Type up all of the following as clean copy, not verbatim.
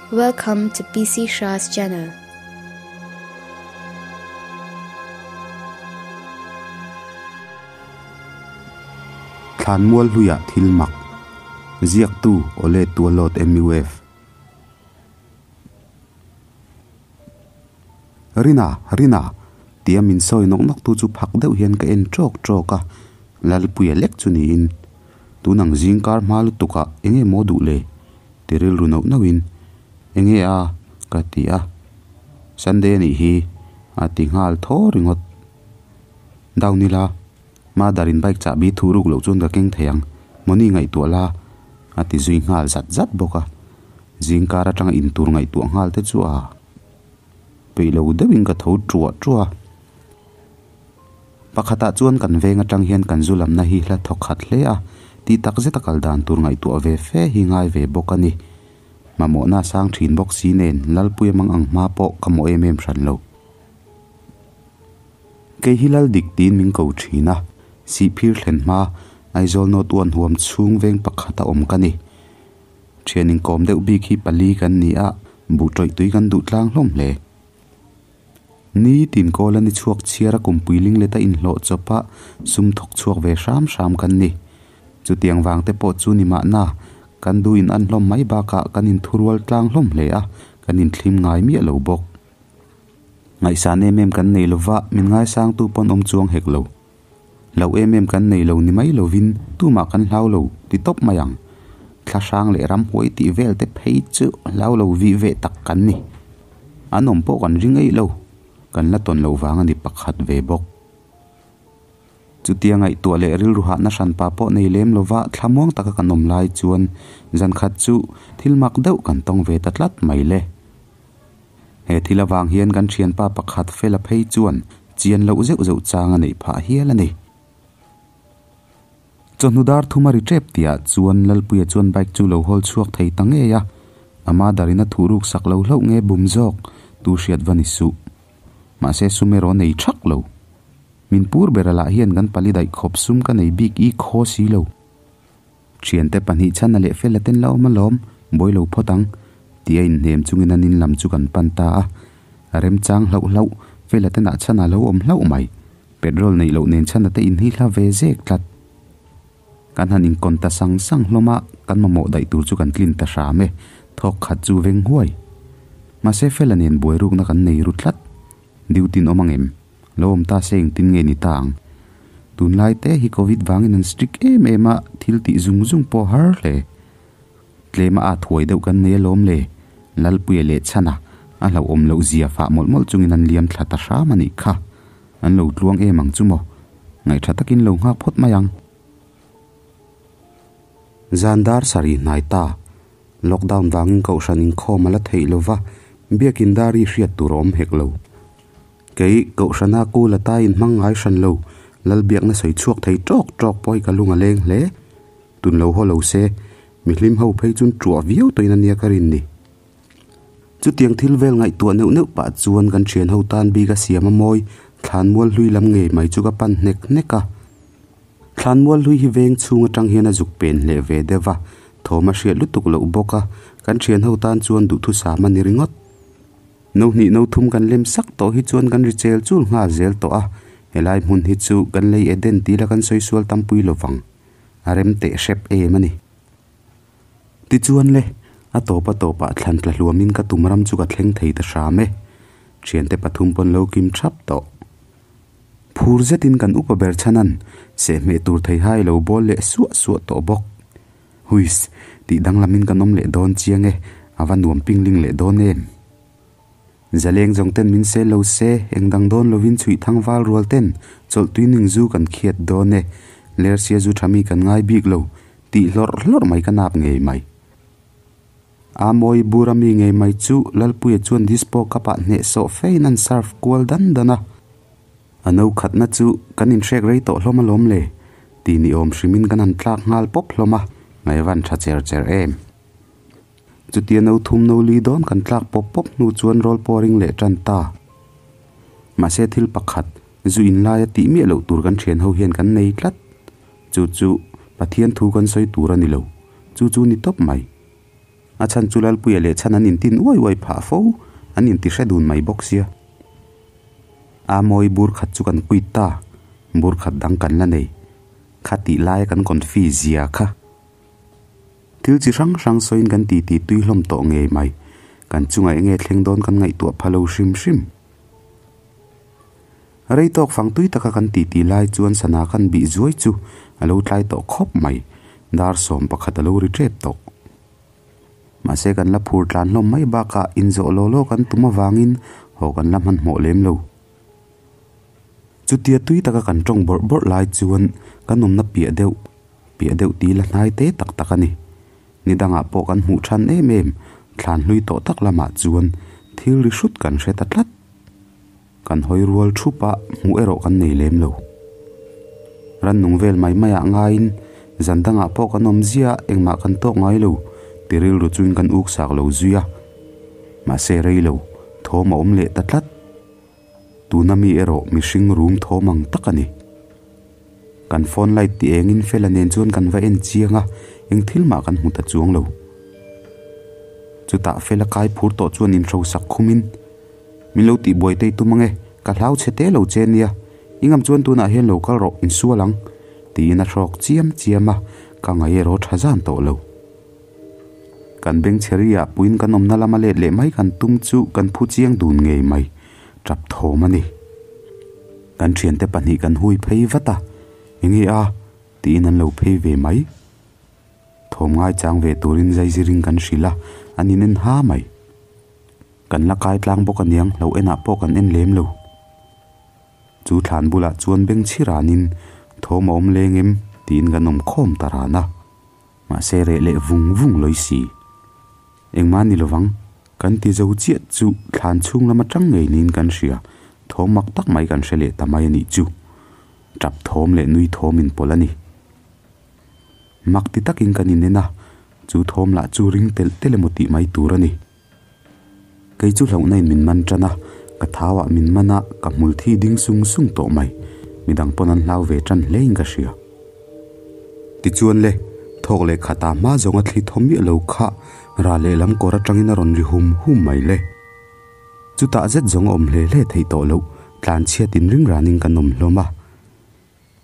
Welcome to PC Shah's channel. Thlanmual hluiah thil mak ziaktu Ole Tualawt MUF. Rina, Rina! tia min sawi nawk nawk tu chu phak deuh hian ka en tawk tawk a, Lalpuia lek chu niin tun ang zing kar hma lutuk ah enge maw duh le? ti rilru nauh nauh in enge a? ka ti a, Sunday anih hi a ti nghal thaw ringawt. Down ila, Mother in bike chahbi thu ruk loh chuan ka keng thei ang, Moni ngaihtuah la a ti zui nghal zat zat bawk a, zing kar atanga in tur ngaihtuah nghal te chu a peih lo deuhin ka tho tuah tuah a. Pakhatah chuan kan veng atang hian kan zu lamna hi hla thawk khat hle a, tih tak zeta kal dan tur ngaihtuah ve fe hi ngai ve bawk a ni. Mamawhna a sang thin bawk si nen Lalpuia mang ang hma pawh ka mawh em em hran lo. Kei hi Lal dik tiin min ko thin a, Sihphir thlen hma Aizawl North One huam chhung veng pakhat a awm ka ni. Thian inkawm deuh bik hi pali kan ni a, buh tawih tui kan duh tlang hlawm hle. Ni tin kawl a ni chhuak chhiar a kumpui ling let a inhlawh chawp a, sum thawk chhuak ve hram hram kan ni. Chutiang vang te pawh chu ni mahna, kan duh in an hlawm mai bakah kan inthurual tlang hlawm hle a, kan inthlim ngai miah lo bawk. Ngaihsan em em kan nei lova, min ngaisangtu pawn awm chuang hek lo. Hlauh em em kan nei lo ni mai lovin tumah kan hlau lo ti tawp mai ang. Thla hrang leh ramhuai tih vel te phei chu hlau lo vih veh tak kan ni. An awm pawh kan ring eih lo, kan la tawn loh vang a ni pakhat ve bawk. Chutia ngaihtuah leh rilru hahna hranpa pawh nei lem lova thlamuang taka kan awm lai chuan zan khat chu thil mak deuh kan tawng ve ta tlat mai le. He thil avang hian kan thianpa pakhat fela phei chuan chian loh zeuh zeuh chang a neih phah hial a ni. Chawhnu dar thum a ri tep tihah chuan Lalpuia chuan bike chu lo hawl chhuak thei ta ngei a, ama darin a thuh ruk sak lo hlauh nge bum zawk tu hriat va ni suh. Mahse sum erawh nei thak lo. Min pur bera lah hian kan pali daih khawp sum ka nei bik i khaw si lo. Thiante pahnih chhan a leh fel a ten la awm alawm, buai lo phawt ang, tih a inhnem chungin an in lam chu kan pan ta a. A remchang hlauh hlauh, fel a tenah chhan a lo awm hlauh mai. Petrol neih loh nen chhan a te in hi hla ve zek tlat. Kan han inkawn ta sang sang hlawm a, kan mamawh daih tur chu kan tlin ta hram e, thawk khat chu veng huai. Mahse fel a nen buai rukna kan nei ru tlat. Duty in awm ang em? Lo awm ta se engtin nge ni ta ang? Tunlai te hi Covid vangin an strict em em a, thil tih zung zung pawh har hle. Tlema at huai deuh kan nei alawm le, Lalpuia leh Chhana a hlauhawm loh zia fah mawlh mawlh chungin an liam thla ta hram a nih kha. An lo tluang em ang chu maw? Ngaihṭha takin lo nghak phawt mai ang. Zan dar sarih hnai ta, lockdown vangin kohhran inkhawm a la theih lova, biakin dar i hriat tur a awm hek lo. Kei, Kohhrana kul a tai inhmang ngai hran lo, Lalbiakna sawi chhuak thei tawk tawk pawh hi ka lung a leng hle. Tun lo haw lo se, mi hlim ho phei chuan ṭuah viau tawhin a nia ka rin ni. Chutiang thil vel ngaihtuah neuh neuh pah chuan kan ṭhian ho tan bik a siam a mawi, thlanmual hlui lam ngei mai chu ka pan hnek hnek a. Thlanmual hlui hi veng chhung atang hian a zuk pen hleh ve deuh va, thawm a hriat lutuk loh bawk a, kan ṭhian ho tan chuan duhthusam a ni ringawt. No hnih no thum kan lem sak tawh hi chuan kan ri chel chul nghal zel tawh a, helai hmun hi chu kan lei Eden tih la kan sawi sual tampui lo vang, a rem teh hrep em a ni. Tichuan le, a tawp a tawpah thlan tla hluamin ka tum ram chu ka thleng thei ta hram e, thiante pathum pawn lo kim thap tawh. Phur zetin kan upa ber chhanan sehhmeh tur theihai lo bawl leh suah suah tawh bawk. Huiss, tih danglamin kan awm leh dawn chiang e, a va nuam pingling leh dawn em? Zaleng zawng ten min sel lo se, eng dang dawn lovin chhuih thang val rual ten chawlh tui ning zu kan khiat dawn e, Lersia zu tha mi kan ngai bik lo, tih hlawrh hlawrh mai ka nap ngei mai. A mawi bur a mi ngei mai chu Lalpuia chuan dispo cup ah hnehsawh fein an serve kual dan dan a. A no khatna chu kan inhrek rei tawh hlawm alawm le, ti ni awm hrimin kan han tlak nghal pawp hlawm a, ngaih van tha cher cher em. Chutia no thum no li dawn kan tlak pawp pawp hnu chuan roll pawh a ring leh tan ta. Mahse thil pakhat, zu in laia tih miah loh tur kan thian ho hian kan nei tlat. Chu chu Pathian thu kan sawi tur a ni lo, chu chu ni tawp mai. A chhan chu Lalpuia leh chhan an intin uai uai phah fo, an inti hre dun mai bawk sia. A mawi bur khat chu kan quit ta, bur khat dang kan la nei. Kha tih laia kan confi zia kha. Thil chi hrang hrang sawiin kan titi tui hlawm tawh ngei mai. Kan chungah enge thleng dawn kan ngaihtuah pha lo hrim hrim. Rei tawk fang tui taka kan titi lai chuan sana kan bih zuai chu a lo tlai tawh khawp mai. Dar 11 a lo ri tep tawh. Mahse kan la phur tlan hlawm mai bakah inzawh law law kan tum avangin haw kan la hmanhmawh lem lo. Chutia tui taka kan tawng bawrh bawrh lai chuan kan awmna piah deuh piah deuh tih la hnai te tak tak a ni. Ni dangah pawh kan hmuh than em em, thlan hlui tawh tak lamah chuan thil ri hrut kan hre ta tlat. Kan hawi rual thup a, hmuh erawh kan nei lem lo. Rannung vel mai maiah ngaiin zan dangah pawh kan awm zia engmah kan tawk ngai lo ti rilru chuin kan uk sak lo zui a. Mahse rei lo, thawm a awm leh ta tlat. Tuna mi erawh mihring rum thawm ang tak a ni. Kan phone light ti engin Fela nen chuan kan va en chiang a, eng thil mah kan hmu ta chuang lo. Chutah Fela kai phur tawh chuan inhrosak khumin, Min lo tih buai tei tum ange, ka hlau chhe te lo che nia, i ngam chuan tunah hian lo kal rawh, insual ang, tiin a hrawk chiam chiam a, ka ngaih erawh tha zan tawh lo. Kan beng chhe ri ah puiin kan awmna lama let leh mai kan tum chu kan phu chiang dun ngei mai, tap thawm a ni. Kan thiante pahnih kan hui phei vat a, Enge a? tiin an lo phei ve mai. Thawm ngai chang ve turin zaizirin kan hrilh a, an in en ha mai. Kan la kai tlang bawk aniang, lo enah pawh kan en lem lo. Chu thlan bulah chuan beng chhi ranin thawm a awm leng em tiin kan awm khawm ta ran a. Mahse reh leh vung vung lawi si. Engmah ni lovang, kan ti zo chiah chu thlan chhung lam atang ngei niin kan hria, thawm mak tak mai kan hre leh ta mai a nih chu. Tap thawm leh nui thawm in pawlh a ni. Mak ti takin kan inen a, chu thawm lah chu ring telh telh emaw tih mai tur a ni. Kei chu hlauhna in min man tan a, ka thau ah min man a, ka hmul thi ding sung sung tawh mai. Midang pawn an hlau ve tan hle in ka hria. Tichuan le, thawk leh khat ah hma zawng a thli thaw miah lo kha ral lehlam kawr atangin a rawn ri hum hum mai le. Chutah zet zawng a awm hle hle theih tawh loh, tlan chhiat in ring ranin kan awm hlawm a.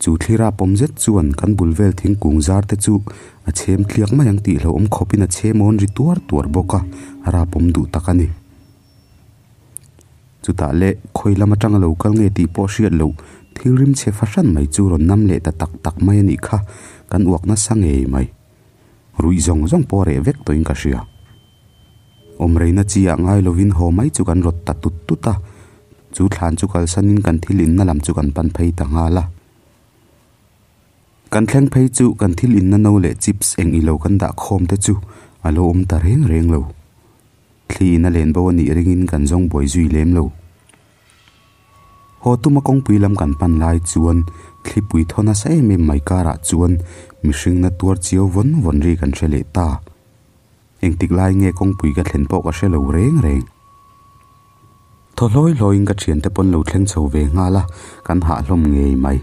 Chu thlira pawm zet chuan kan bul vel thingkung zar te chu a chhem tliak mai ang tih hlauhawm khawpin a chhem awn ri tuar tuar bawk a, a rapawm duh tak a ni. Chutah leh khawi lam atanga lo kal nge tih pawh hriat loh thil rim chhe fahran mai chu rawn nam leh ta tak tak mai a nih kha, kan uak nasa ngei mai. Ruih zawng zawng pawh a reh vek tawhin ka hria. Awmreina chi ah ngai lovin haw mai chu kan rawt ta tut tut a, chu thlan chu kalsanin kan thil inna lam chu kan pan phei ta nghal a. Kan thleng phei chu kan thil inna no leh chips eng ilo kan dah khawm te chu a lo awm ta reng reng lo. Thli in a len bo a nih ringin kan zawng buai zui lem lo. Haw tuma kawngpui lam kan pan lai chuan thlipui thaw nasa em em mai karah chuan mihring na tuar chiau vawn vawn ri kan hre leh ta. Engtik lai nge kawngpui ka thlen pawh ka hre lo reng reng. Thaw hlawi hlawiin ka thiante pawn lo thleng chho ve nghal a, kan hah hlawm ngei mai.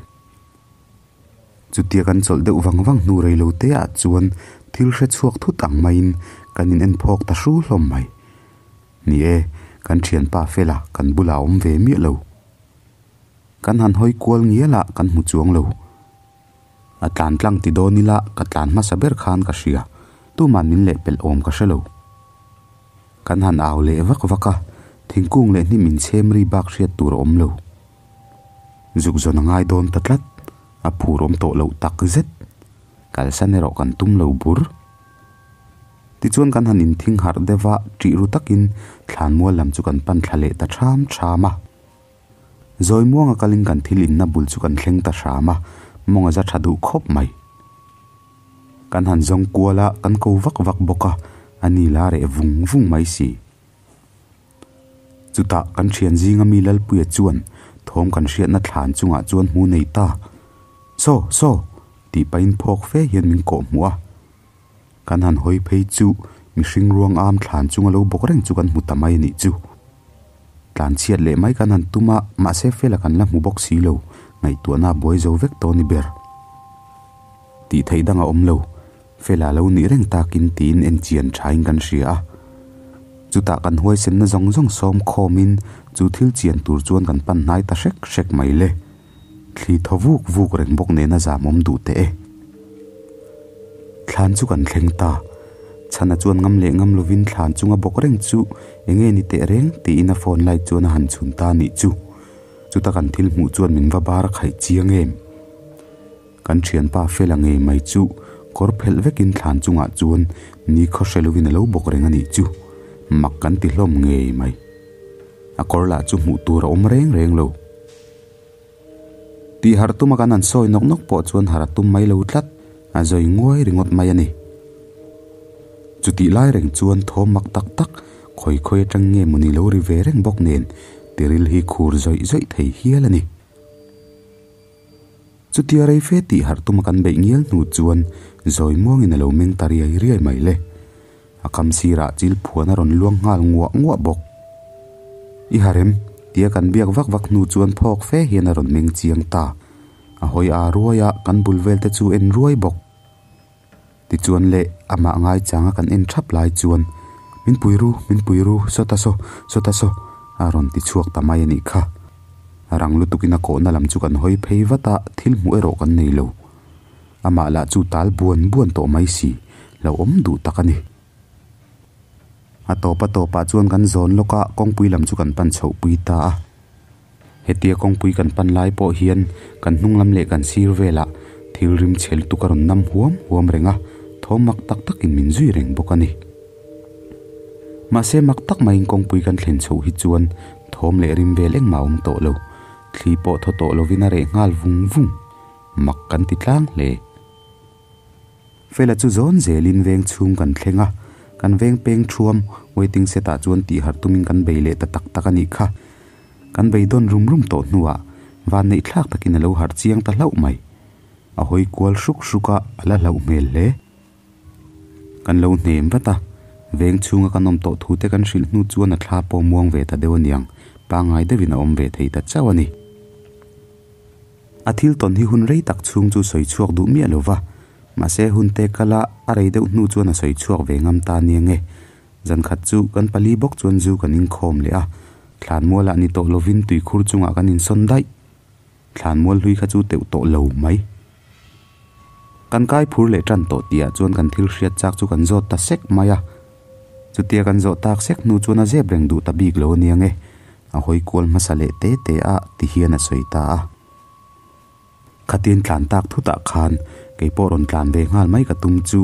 Chutia kan chawlh deuh vang vang hnu rei lo te ah chuan thil hre chhuak thut ang maiin kan in en phawk ta hru hlawm mai. Ni e, kan thianpa Fela kan bulah a awm ve miah lo. Kan han hawi kual ngial a kan hmu chuang lo. A tlan tlang ti dawn ila ka tlan hmasa ber khan ka hria, tuman min leh pelh awm ka hre lo. Kan han au leh vak vak a, thingkung leh hnim inchhem ri bak hriat tur a awm lo. Zuk zawn a ngai dawn ta tlat, a phur awm tawh loh tak zet. Kalsan erawh kan tum lo bur. Tichuan kan han inthing harh deuh a, ṭih ru takin thlanmual lam chu kan pan thla leh ta ṭham ṭham a. Zawi muanga kalin kan thil inna bul chu kan thleng ta hram a, mawng a za tha duh khawp mai. Kan han zawng kual a, kan ko vak vak bawk a, a ni la reh vung vung mai si. Chutah kan thian zinga mi Lalpuia chuan thawm kan hriatna thlan chungah chuan hmu nei ta. Saw, saw! tih pahin phawk fe hian min kawh hmuh a. Kan han hawi phei chu mihring ruang am thlan chunga lo bawk reng chu kan hmu ta mai a nih chu. Tlan chhiat leh mai kan han tum a, mahse fela kan la hmu bawk si lo, ngaihtuahna a buai zo vek tawh a ni ber. Tih theih dang a awm lo. Fela lo nih reng takin tiin en chian thain kan hria a. Chutah kan huaisenna zawng zawng sawm khawmin chu thil chian tur chuan kan pan hnai ta hrek hrek mai le. Thli thaw vuk vuk reng bawk nena zamawm duh teh e. Thlan chu kan thleng ta. Chhana chuan ngam leh ngam lovin thlan chunga bawk reng chu enge ni teh reng tiin a phone light chuan a han chhun ta nih chu. Chuta kan thil hmuh chuan min va bar a khaih chiang em. Kan thianpa Fela ngei mai chu kawr phelh vekin thlan chungah chuan ni khaw hre lovin a lo bawk reng a nih chu. Mak kan ti hlawm ngei mai. A kawr lah chu hmuh tur a awm reng reng lo. Tih harh tuma kan han sawi nawk nawk pawh chuan harh a tum mai lo tlat, a zawi nguai ringawt mai a ni. Chutih lai reng chuan thawm mak tak tak khawi khawi atang nge mawni lo ri ve reng bawk nen tiril hi khur zawih zawih thei hial a ni. Chutia rei fe tih harh tuma kan beih ngial hnu chuan zawi muangin a lo meng ta riai riai mai le. A kam sirah chil phuan a rawn luang nghal nguah nguah bawk. I harem, tia kan biak vak vak hnu chuan phawk fe hian a rawn meng chiang ta. A hawi a ruai a, kan bul vel te chu en ruai bawk. Tichuan le, amah ngai changa kan en thap lai chuan, Min pui ru, min pui ru, sawta saw, sawta saw, a rawn ti chhuak ta mai a nih kha. Rang lutukin a kawhna lam chu kan hawi phei vat a, thil hmuh erawh kan nei lo. Amah lah chu tal buan buan tawh mai si, lo awm duh tak a ni. A tawp a tawpah chuan kan zawn lawk a, kawngpui lam chu kan pan chhoh pui ta a. Hetia kawngpui kan pan lai pawh hian kan hnung lam leh kan sir velah thil rim chhe lutuk a rawn nam huam huam reng a, thawm mak tak takin min zui reng bawk a ni. Mahse mak tak maiin kawngpui kan thlen chhoh hi chuan thawm leh rim vel engmah a awm tawh lo, thli pawh thaw tawh lovin a reh nghal vung vung. Mak kan ti tlang hle. Fela chu zawn zelin veng chhung kan thleng a, kan veng peng thuam waiting set ah chuan tih harh tumin kan bei leh ta tak tak a nih kha. Kan bei dawn rum rum tawh hnuah van neih thlak takin a lo harh chiang ta hlauh mai. A hawi kual hruk hruk a, a la hlauh hmel hle. Kan lo hnem vat a, veng chhunga kan awm tawh thu te kan hrilh hnu chuan a thla pawh muang ve ta deuh aniang, pangngai deuhin a awm ve thei ta chauh a ni. A thil tawn hi hun rei tak chhung chu sawi chhuak duh miah lo va, mahse hun te kal a, a rei deuh hnu chuan a sawi chhuak ve ngam ta nia nge. Zan khat chu kan pali bawk chuan zu kan inkhawm leh a, thlanmualah ni tawh lovin tuikhur chungah kan insawn daih. Thlanmual hlui kha chu teuh tawh lo mai. Kan kai phur leh tan tawh tihah chuan kan thil hriat chak chu kan zawt ta sek mai a. Chutia kan zawh tak sek hnu chuan a zep reng duh ta bik lo ania nge. A hawi kual hmasa leh te te a ti hian a sawi ta a. Khatin tlan tak thutah khan kei pawh rawn tlan ve nghal mai ka tum chu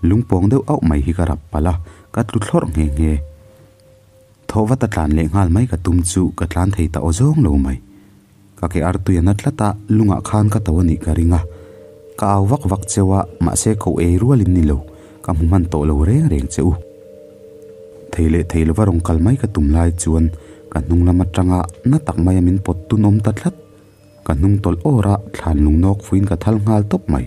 lungpawng deuh auh mai hi ka rap palh a, ka tlu thlawrh nghe nghe. Thawh vat a tlan leh nghal mai ka tum chu ka tlan thei ta aw zawng lo mai. Ka ke artui a na tlat a, lungah khan ka to a nih ka ring a. Ka au vak vak cheu a, mahse ko ei rual in ni lo, ka hmu hman tawh lo reng reng che u. Thei leh thei lova rawn kal mai ka tum lai chuan ka hnung lam atanga na tak maia min pawt tun awm ta tlat. Ka hnung tawlh awr a, thlan lung nawk fuin ka thal nghal tawp mai.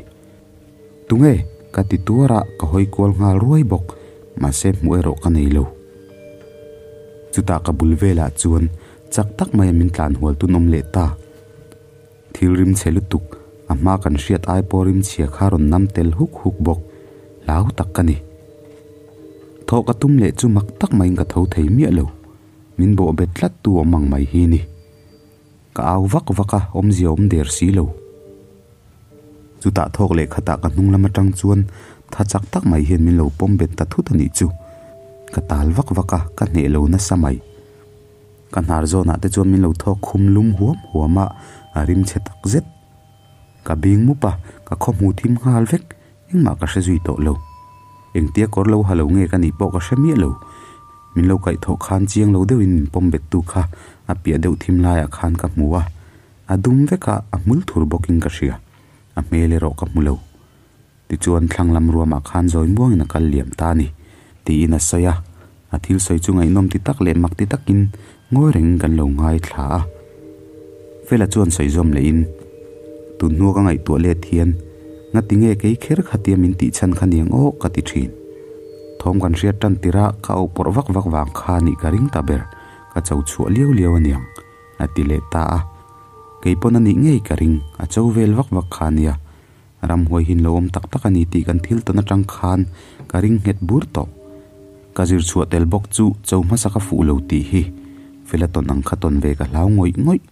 Tunge? Ka ti tuar a, ka hawi kual nghal ruai bawk, mahse hmuh erawh ka nei lo. Chutah ka bul velah chuan chak tak maia min tlan hual tun awm leh ta. Thil rim chhe lutuk, a hma kan hriat ai pawh rim chhia kha rawn nam tel huk huk bawk, hlau tak ka ni. Thawh ka tum leh chu mak tak maiin ka tho thei miah lo, min bawh bet tlat tu awm ang mai hi ni. Ka au vak vak a, awmzia awm der si lo. Chutah thawk leh khatah ka hnung lam atang chuan tha chak tak mai hian min lo pawm bet ta thut a nih chu. Ka tal vak vak a, ka hneh lo nasa mai. Ka hnar zawnah te chuan min lo thawk khum lum huam huam a, a rim chhe tak zet. Ka bing mup a, ka khaw hmu thim nghal vek, engmah ka hre zui tawh lo. Engtia kawr lo ha lo nge ka nih pawh ka hre miah lo. Min lo kaihthawh khan chiang lo deuhin min pawm bettu kha a piah deuh thim laiah khan ka hmu a. A dum vek a, a hmul thur bawkin ka hria. A hmel erawh ka hmu lo. Tichuan thlang lam ruamah khan zawi muangin a kal liam ta a ni, tiin a sawi a. A thil sawi chu ngaihnawm ti tak leh mak ti takin ngawi rengin kan lo ngaithla a. Fela chuan sawi zawm lehin, Tun hnua ka ngaihtuah let hian ngati nge kei kher khatia min tih chhan kha niang aw ka ti thin. Thawm kan hriat tan tirh a ka auh pawrh vak vak vang kha nih ka ring ta ber, ka cho chhuah liau liau aniang. A ti leh ta a, kei pawn a nih ngei ka ring, a cho vel vak vak kha nia. Ramhuai hi an lo awm tak tak a ni tih kan thil tawn atang khan ka ring nghet bur tawh. Ka zir chhuah tel bawk chu cho hmasa ka fuh lo tih hi Fela tawn ang kha tawn ve ka hlau ngawih ngawih.